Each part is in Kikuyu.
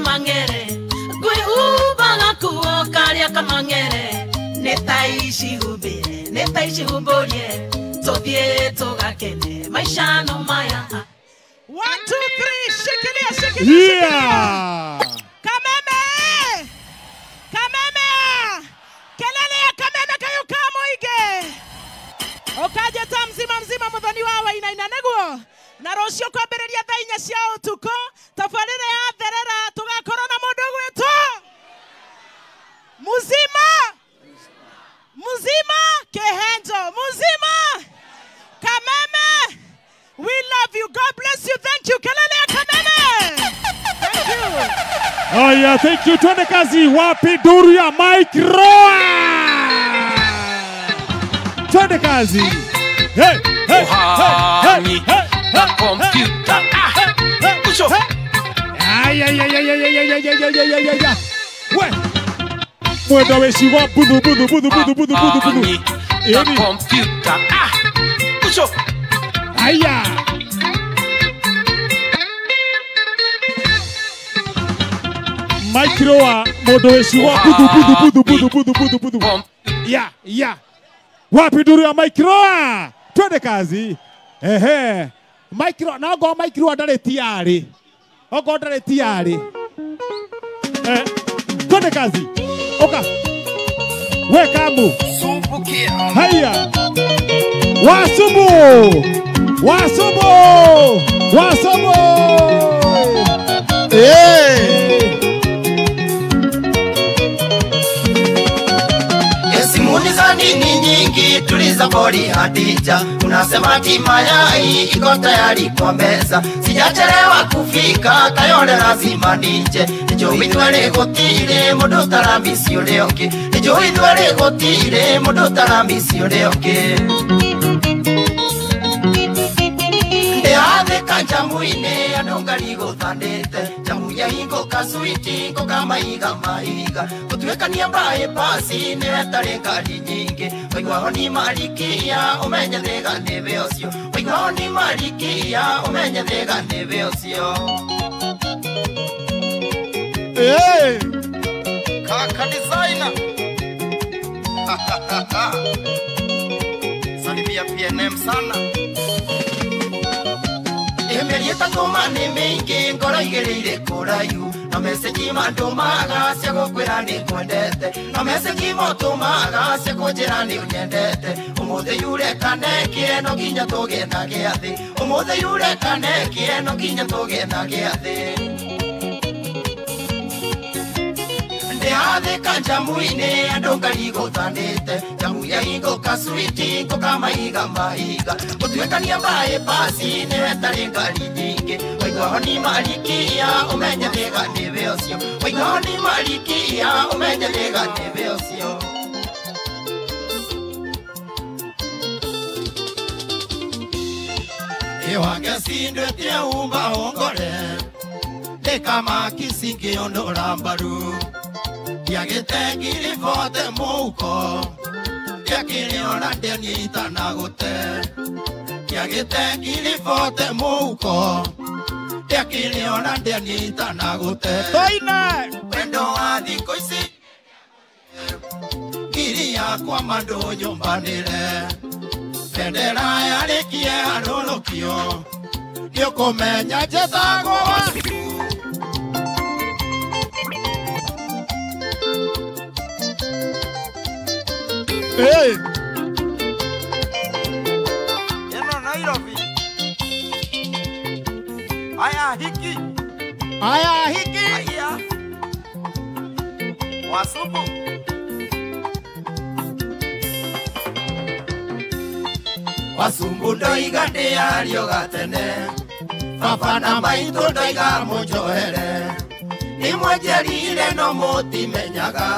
kamangere Ngwĩhumbaga kuo karĩa kamangere Nĩta icihumbĩre nĩta icihumbũrie Tũthiĩ tũgakene maisha no maya 1 2 3 shikilia shikilia shikilia. Kameme! Kameme! Kelele ya Kameme kayuka moige. Okaje ta mzima mzima muthoni wa wainaina neguo. Na rũciũ kwambĩrĩria thaa inya cia ũtukũ tabarĩra ya therera tũgakorwo na mũndũ gwĩtwo Muzima Muzima Kehenjo Muzima Kameme. We love you. God bless you. Thank you. Kelele ya Kameme. Thank you. Oh yeah, thank you. Twende kazi. Wapi duru ya Mike Roa? Twende kazi. Hey, hey, hey, hey, hey. Computer. Ay, ay, ay, ay, ay, ay, ay, ay, ay, ay, ay, ay. We. Mwenda weshiwa budu budu budu budu budu budu budu. The computer. Ah. Usho. Aya. Mike Roa modo weshiwa budu budu budu budu budu budu budu. Ya, ya. Wapi duru ya Mike Roa? Twende kazi. Ehe. Mike Roa, na go Mike Roa ndare tiari. Ogo ndare tiari. Eh, twende kazi. Oka. Wekamu. Sumbukia. Haya. Wasubu. Wasubu. Wasubu. Eh. Simuliza nini nyingi tuliza boli Hadija. Unasema ati mayai iko tayari kwa meza. Sijachelewa kufika Kayole lazima nije. Nijui ndwale gotire mundu taramisi uria ungi. Nijui ndwale gotire mundu taramisi uria ungi. Ndiathika njamu-inĩ andũ ngari gũthandĩte. Njamu ya hingũka switi ngũka maiga maiga. Gũtuĩkania bypass nĩwe tarĩ ngari nyingĩ. Waigua honi marikia ũmenye thĩga nĩwe ũcio. Waigua honi marikia ũmenye thĩga nĩwe ũcio. Hey! Kaka designer. Salimia PNM sana. Mĩeri ĩtatũ ma nĩ mĩingĩ ngoro igĩrĩire kũraihu. Na message mandũmaga cia gũkwĩra nĩ ngwendete. Na message motũmaga cia kũnjĩra nĩ ũnyendete. Ũmũthĩ yure kanekĩe no nginya tũgĩe na gĩathĩ. Ũmũthĩ yure kanekĩe no nginya tũgĩe na gĩathĩ. Ndiathĩka njamu-inĩ andũ ngari gũthandĩte. Njamu ya hingũka switi ngũka maiga maiga. Gũtuĩkania bypass nĩwe tarĩ ngari nyingĩ. Waigua honi marikia ũmenye thĩga nĩwe ũcio. Waigua honi marikia ũmenye thĩga nĩwe ũcio. Ĩwange cindwetie umba ũngore. Ndĩkamaki cingĩũnũra mbaru. Ndiagĩte ngiri bote mũhuko. Ndiakĩrĩ ona ndĩanyita na gũte. Ndiagĩte ngiri bote mũhuko. Ndiakĩrĩ ona ndĩanyita na gũte. Toine! Wendo wa thikũ ici ngiri yakwa mandũ nyũmbanĩre. Bendera yarĩkie harũrũkio. Nĩũkũmenya njĩtagwo Wasubu. Hey! Eno Nairobi. Aya hiki. Aya hiki. Aya. Wasubu. Wasumbu ndoiga ndĩario gatene. Baba na maitũ ndoiga mũnjohere. Nĩmwanjerire no mũtimenyaga.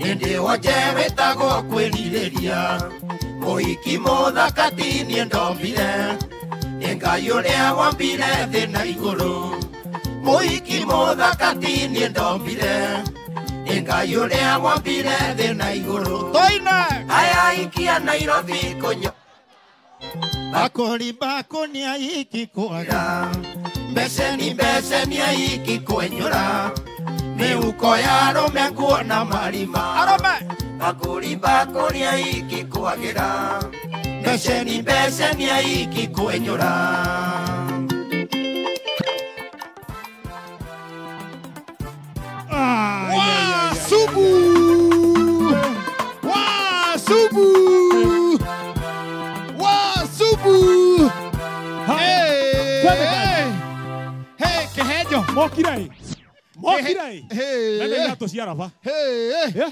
Ĩndĩ wonje wĩtagwo kwĩrirĩria. Mũhiki mũthaka ti niĩ ndombire. Nĩ Ngai ũrĩa wombire thĩ na igũrũ. Mũhiki mũthaka ti niĩ ndombire. Nĩ Ngai ũrĩa wombire thĩ na igũrũ. Toine! Aya ikia Nairobi kũnyo. Bakori bakoni aiki kwaga. Mbeceni mbeceni ikikwenyura mihuko ya arume kuona marima Arume bakuri bakuri ikikwagira mbeceni mbeceni ikikwenyura. Wasubu Wasubu Wasubu. Hey, hey, kehejo mokirai mokirai. Hey, hey, hey.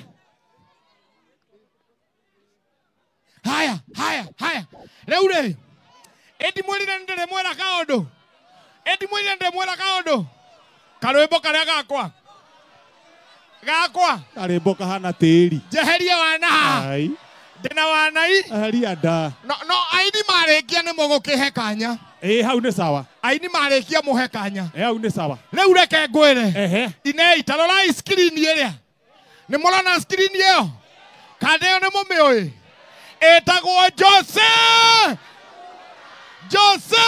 Haya, haya, haya. Rĩu rĩ, ĩndimwĩrire nĩndĩrĩmwĩra kaũndũ. Ĩndimwĩrire nĩndĩrĩmwĩra kaũndũ. Karwĩmbo karĩa gakwa. Gakwa. Karwĩmbo kahana tĩri. Njeherie wana haha. Ai. Ndĩna wanai. Eheria nda. No, no, aini marĩkia nĩ mũgũkĩhe kanya. Ĩĩ hau nĩ sawa. Aini marĩkia mũhe kanya. Ĩĩ hau nĩ sawa. Rĩu reke ngwĩre. Ehe. Inei, ta rorai screen ĩrĩa. Nĩ mũrona screen ĩyo? Kana ĩyo nĩ mũmĩũĩ? Ĩtagwo Jose. Jose.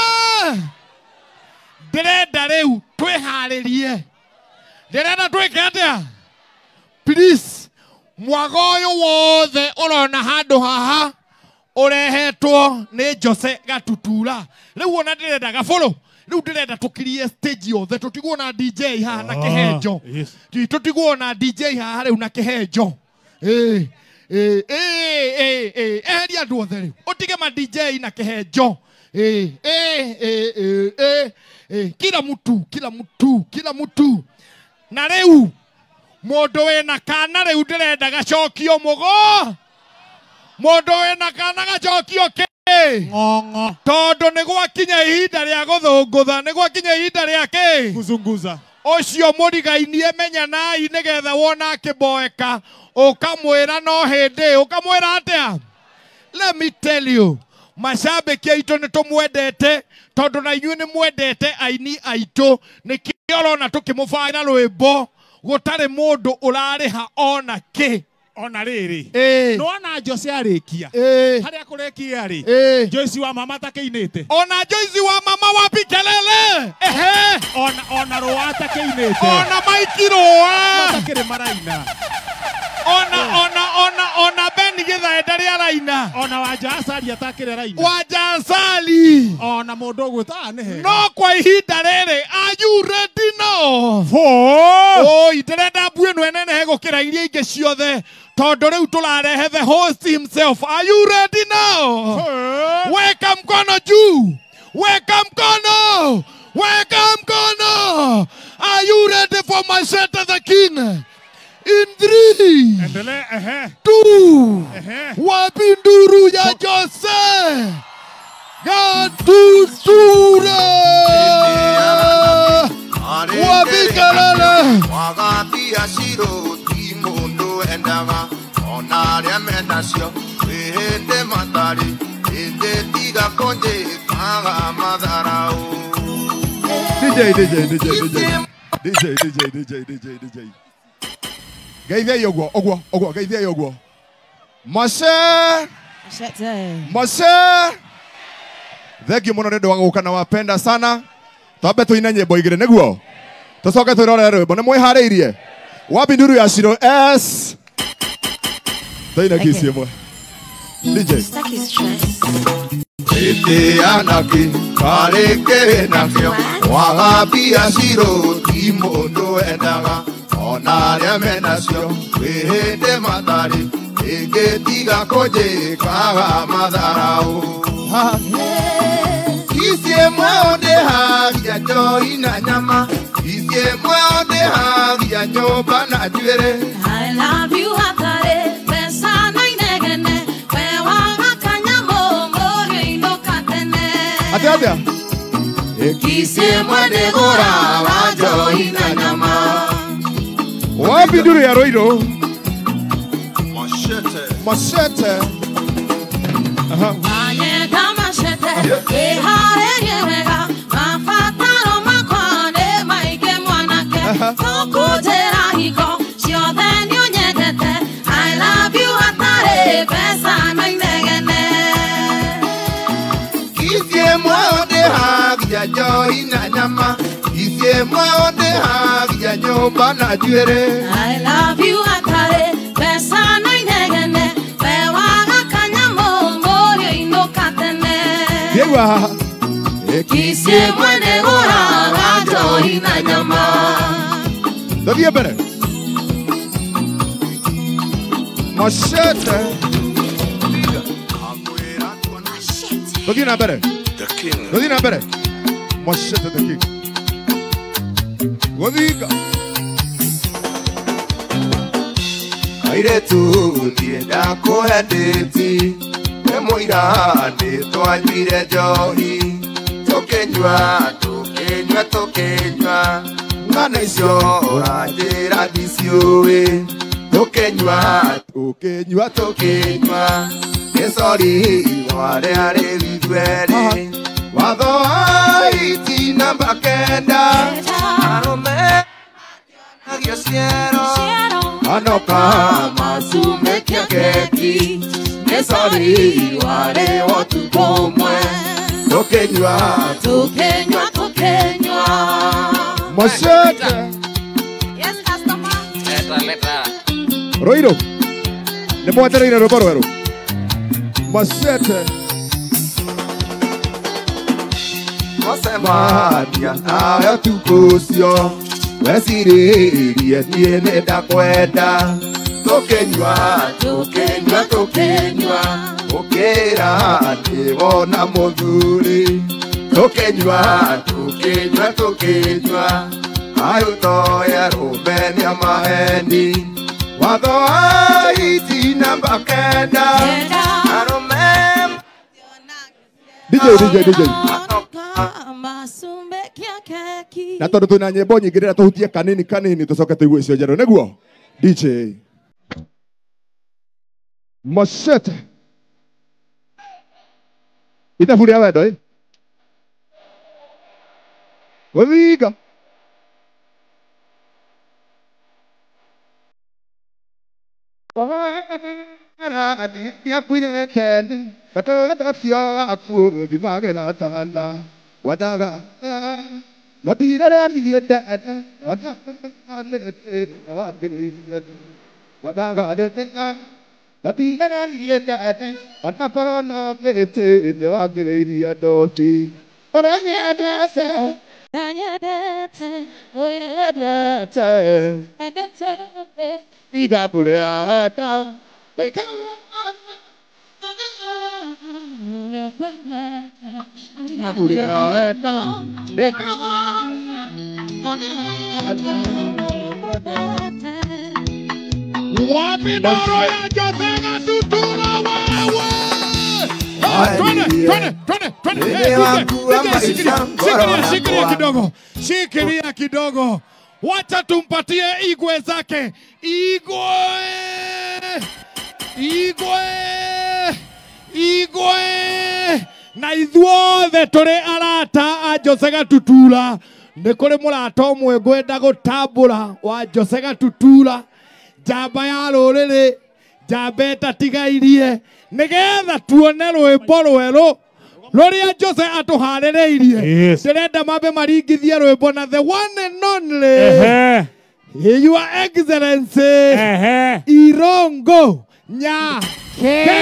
Ndĩrenda rĩu twĩharĩrie. Ndĩrenda twĩke atĩa? Please, mwago ũyũ wothe ũrona handũ haha ũrehetwo nĩ Jose Gatutura. Rĩu ona ndĩrenda gabũrũ. Rĩu ndĩrenda tũkirie stage yothe tũtigwo na DJ haha na kĩhenjo. Tũtigwo na DJ haha rĩu na kĩhenjo. Eheria andũ othe rĩu. Ũtige ma DJ na kĩhenjo. Kila mtu, kila mtu, kila mtu. Na rĩu mũndũ wĩna kana rĩu ndĩrenda gacokio mũgo. Mũndũ wĩna kana gacokio kĩ? Ng'ong'o. Tondũ nĩ gwakinya ihinda rĩa gũthũngũtha, nĩ gwakinya ihinda rĩa kĩ? Kuzunguza. Ũcio mũrigainie menyanai nĩgetha wona akĩmboeka ũkamwĩra no hĩndĩ, ũkamwĩra atĩa? Let me tell you, mashabiki aitũ nĩ tũmwendete tondũ na inyuĩ nĩ mwendete aini aitũ. Nĩkĩo ũrona tũkĩmũbanga rwĩmbo gũtarĩ mũndũ ũrarĩha ona kĩ. Ona rĩrĩ. Nĩwona Jose arĩkia. Harĩa kũrekia rĩ. Joyce wa mama takĩinĩte. Ona Joyce wa mama wapi kelele. Ehe. Ona Rũa takĩinĩte. Ona Mike Rũa. Matakĩrĩ maraina. Ona Ben Githae ndarĩ araina. Ona Wanja Asali atakĩrĩ araina. Wanja Asali. Ona mũndũ ũgwĩta nĩ hega. No kwa ihinda rĩrĩ, are you ready now? Four. Oi, ndĩrenda mbu ĩno ĩnenehe gũkĩra iria ingĩ ciothe. Tondũ rĩu tũrarehe the host himself. Are you ready now? Weka mkono juu. Weka mkono. Weka mkono. Are you ready for Machete the King? In 3, 2, wapi nduru ya Jose Gatutura. Wapi kelele. Wagatia ciro ti mundu endaga ona aria menacio wihinde matari inde tiga kunjikaga matharau. DJ DJ DJ DJ DJ DJ DJ DJ DJ Geithiai ũguo ũguo ũguo geithiai ũguo. Mose Mose, thank you mũno nĩ ũndũ wa gũka na wapenda sana. Twambe tũine nyĩmbo igĩrĩ nĩguo tũcoke twĩrorere rwĩmbo. Nĩ mwĩharĩirie? Wapi nduru ya Shiro S? Tũine kisi ĩmwe. DJ. Ĩtĩ anaki karĩ kĩrĩ nakĩo waga mbia Shiro ti mũndũ endaga ona arĩa menacio wĩhĩndĩ matarĩ ĩngĩtiga kũnjĩkaga matharau. Ici ĩmwe ũndĩhagia njohi na nyama, ici ĩmwe ũndĩhagia nyũmba na njuĩrĩ. I love you hatarĩ mbeca na inegene, we waga kanyamũ mũrĩinũka tene. Atĩa atĩa? Ici ĩmwe ndĩgũraga njohi na nyama. Wapi nduru ya Roiro? Machete. Machete. Aha. Wanyenda machete, ĩharĩrie wega, mabataro makwa nĩ maingĩ mwanake. Tũkũnjĩra hingo ciothe nĩũnyendete. I love you hatarĩ mbeca na inegene. Ici ĩmwe ũndĩhagia njohi na nyama, ĩmwe ũndĩhagia nyũmba na njuĩrĩ. I love you hatari mbeca na inegene we waga kanyamũ mũriũ inũka tene. Thiĩgua haha. Kisi ĩmwe nĩgũraga njohi na nyama. Tũthiĩ mbere. Machete. Tũthiĩ na mbere. Tũthiĩ na mbere. Machete the king. Gũthinga. Airĩtu niĩ ndakũhendĩti nĩ mũira nĩ twanyuire njohi tũkĩnyua tũkĩnyua tũkĩnyua ng'ano icio ũranjĩra ndiciũĩ tũkĩnyua Tũkĩnyua tũkĩnyua nĩ sori warĩa rĩu ithuerĩ watho wa iti namba 9 arũme agio ciero anoka masumekia keki nĩ sori warĩ ũtukũ ũmwe tũkĩnyua tũkĩnyua tũkĩnyua. Machete. Yes, customer. Leta, leta. Roiro. Nĩ mwetereire rwĩmbo rwerũ. Machete. Twacemania nawe ũtukũ ũcio wecirĩirie niĩ nĩ ndakwenda tũkĩnyua tũkĩnyua tũkĩnyua ũkĩra nĩ wona mũthuri tũkĩnyua tũkĩnyua tũkĩnyua ayũ toya rũme nĩ maheni watho wa iti namba 9 arũme. DJ DJ DJ. Na tondũ twĩna nyĩmbo nyingĩ rĩrĩa tũhutie kanini kanini tũcoke tũigue icio njerũ nĩguo DJ Machete. Ithabu rĩa wendo ĩ gũthinga. Wapi ndoro ya Jose Gatutura wewe? Twende, twende, twende, twende. Shikilia kidogo. Shikilia kidogo. Wacha tumpatie igwe zake. Igwe! Igwe! Igwe! Na ithuothe tũrĩ arata a Jose Gatutura. Nĩ kũrĩ mũrata ũmwe ngwenda gũtambũra wa Jose Gatutura. Njamba ya rũrĩrĩ, njamba ĩtatigairie, nĩgetha tuone rwĩmbo rwerũ rũrĩa Jose atũharĩrĩirie. Ndĩrenda mambe maringithie rwĩmbo na the one and only Your Excellency Irongo Nyakera.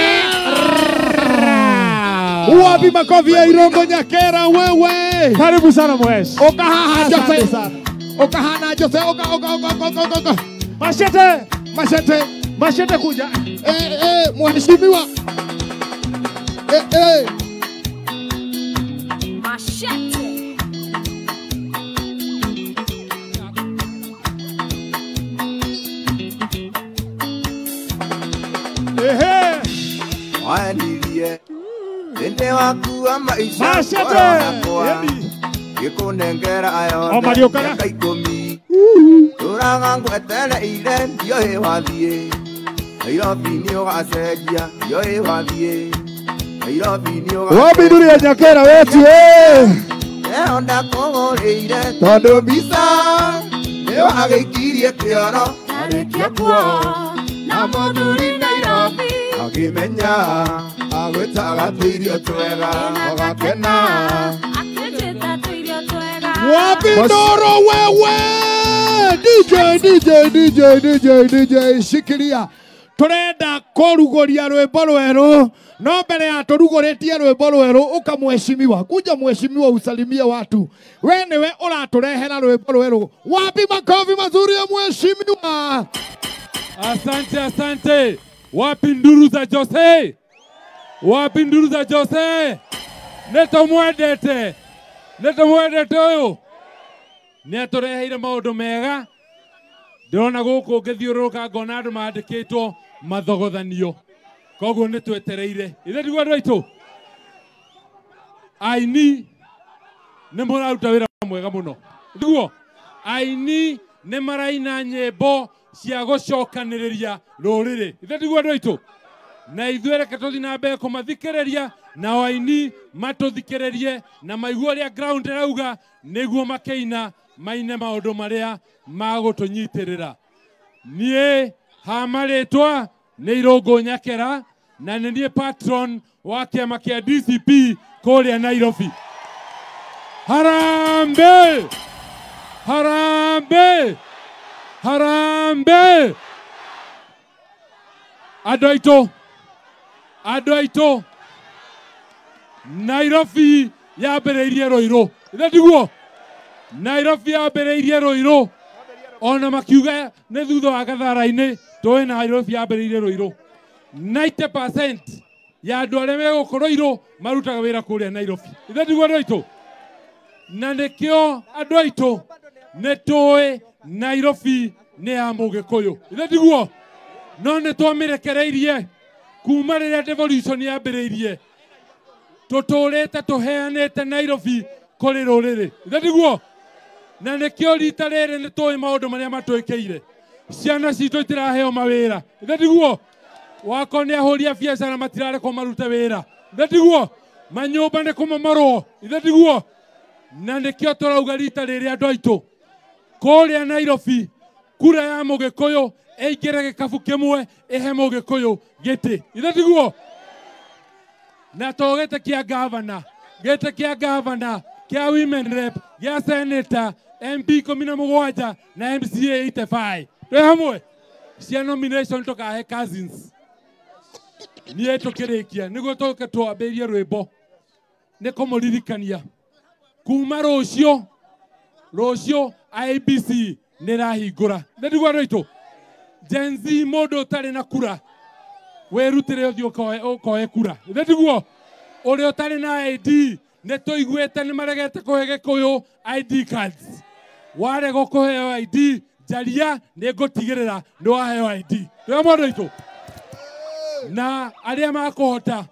Wapi makofi ya Irongo Nyakera wewe? Karibu sana mwesh. Okahaha Jose. Okahana Jose oka oka oka oka oka. Machete. Machete. Machete kuja. Mheshimiwa. Machete. Wanirie. Nende waku wa maisha. Machete. Gĩkũnengera ayo. O mariũkaga. Ikũmi. Tũraga ngwetereire ndiũĩ wathiĩ. Nairobi nĩ ũgacenjia ndiũĩ wathiĩ. Nairobi nĩ ũgacenjia. Wapi nduri ya Nyakera wetu Leo ndakũgũrĩire tondũ mbica nĩ wagĩikirie kĩoro. Arĩkia kuo na mũthuri Nairobi. Agĩmenya agwĩtaga tũirio twega ũgakena. Akĩnjĩta tũirio twega. Wapi ndoro wewe? DJ DJ DJ DJ DJ shikilia. Turenda kũrugũria rwĩmbo rwerũ no mbere ya tũrugũrĩtie rwĩmbo rwerũ ũka mheshimiwa kuja mheshimiwa usalimie watu we niwe ũratũrehera rwĩmbo rwerũ. Wapi makofi mazuri ya mheshimiwa? Asante, asante. Wapi nduru za Jose? Wapi nduru za Jose? Nĩtũmwendete. Nĩtũmwendete ũyũ. Nĩatũreheire maũndũ mega. Ndĩrona gũkũ ngĩthiũrũrũka ngona andũ mandĩkĩtwo mathogothanio. Koguo nĩtwetereire. Ithe tiguo andũ aitũ? Aini nĩ mũraruta wĩra mwega mũno. Tiguo? Aini nĩ maraina nyĩmbo cia gũcokanĩrĩria rũrĩrĩ. Ithe tiguo andũ aitũ? Na ithuĩ reke tũthiĩ na mbere kũmathikĩrĩria nao aini matũthikĩrĩrie na maigue ũrĩa ground ĩrauga nĩguo makĩina maine maũndũ marĩa magũtũnyitĩrĩra. Niĩ hama rĩtwa nĩ Irũngũ Nyakera na nĩ niĩ patron wa kĩama kĩa DCP kũrĩa Nairobi. Harambee! Harambee! Harambee! Andũ aitũ, andũ aitũ, Nairobi yambĩrĩirie Rũirũ. Ithe tiguo? Nairobi yambĩrĩirie Rũirũ. Ona makiuga nĩ thutha wa gathara-inĩ tũĩ Nairobi yambĩrĩirie Rũirũ. 90% ya andũ arĩa me gũkũ Rũirũ marutaga wĩra kũrĩa Nairobi. Ithe tiguo andũ aitũ? Na nĩkĩo andũ aitũ nĩ tũĩ Nairobi nĩ ya Mũgĩkũyũ. Ithe tiguo? No nĩ twamĩrekereirie kuma rĩrĩa devolution yambĩrĩirie tũtũrĩte tũheanĩte Nairobi kũrĩ rũrĩrĩ. Ithe tiguo? Na nĩkĩo rita rĩrĩ nĩ tũĩ maũndũ marĩa matwĩkĩire. Ciana citũ itiraheo mawĩra. Ithe tiguo? Wako nĩ ahũri a biacara matirarekwo marute wĩra. Ithe tiguo? Manyũmba nĩ kũmomorwo. Ithe tiguo? Na nĩkĩo tũrauga rita rĩrĩ andũ aitũ kũrĩa Nairobi kura ya Mũgĩkũyũ ĩingĩre gĩkabu kĩmwe ĩhe Mũgĩkũyũ gĩtĩ. Ithe tiguo? Na to gĩtĩ kĩa gavana, gĩtĩ kĩa gavana, kĩa women rep, gĩa senator, MP 17 na MCA 85. Twĩ hamwe? Cia nomination tũkahe cousins. Niĩ tũkĩrĩkia nĩguo tũke twambĩrĩrie rwĩmbo nĩ kũmũririkania kuma rũciũ rũciũ IEBC nĩ ĩrahingũra. Ithe tiguo andũ aitũ? Gen Z mũndũ ũtarĩ na kura wĩrutĩre ũthiĩ ũkoe kura. Ithe tiguo? Ũrĩa ũtarĩ na ID nĩ tũiguĩte nĩ maregete kũhe Gĩkũyũ ID cards. Warega kũheo ID njaria nĩ ngũtigĩrĩra nĩ waheo ID. Twĩ hamwe andũ aitũ? Na arĩa makũhota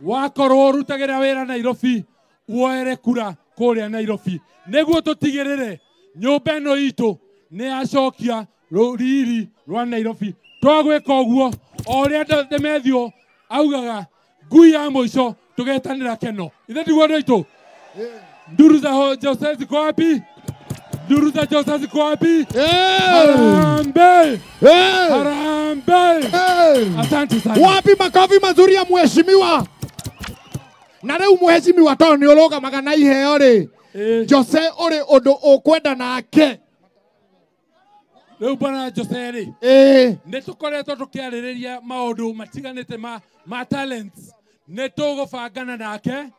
wakorwo ũrutagĩra wĩra Nairobi woere kura kũrĩa Nairobi nĩguo tũtigĩrĩre nyũmba ĩno itũ nĩ yacokia rũriri rwa Nairobi. Twagwĩka ũguo o ũrĩa Demetrio augaga ngui ya mũico tũgetanĩra keno. Ithe tiguo andũ aitũ? Nduru za Jose ziko wapi? Nduru za Jose ziko wapi? Harambee! Harambee! Asante sana. Wapi makofi mazuri ya mheshimiwa? Na rĩu mheshimiwa tondũ nĩ ũrũgamaga na iheo rĩ, Jose ũrĩ ũndũ ũkwenda nake. Rĩu bwana Jose rĩ, nĩ tũkoretwo tũkĩarĩrĩria maũndũ matiganĩte ma talents. Nĩ tũgũbangana nake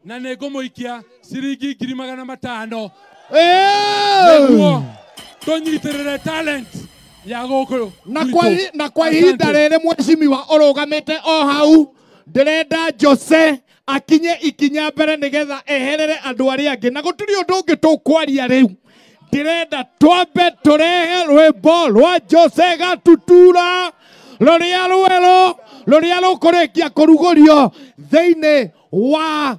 na nĩ ngũmũikia ciringi 500,000 nĩguo tũnyitĩrĩre talent ya gũkũ. Na kwa ihinda rĩrĩ mheshimiwa ũrũgamĩte o hau ndĩrenda Jose akinye ikinya mbere nĩgetha eherere andũ arĩa angĩ na gũtirĩ ũndũ ũngĩ tũkwaria rĩu. Ndĩrenda twambe tũrehe rwĩmbo rwa Jose Gatutura rũrĩa rwerũ rũrĩa rũkũrĩkia kũrugũrio thĩinĩ wa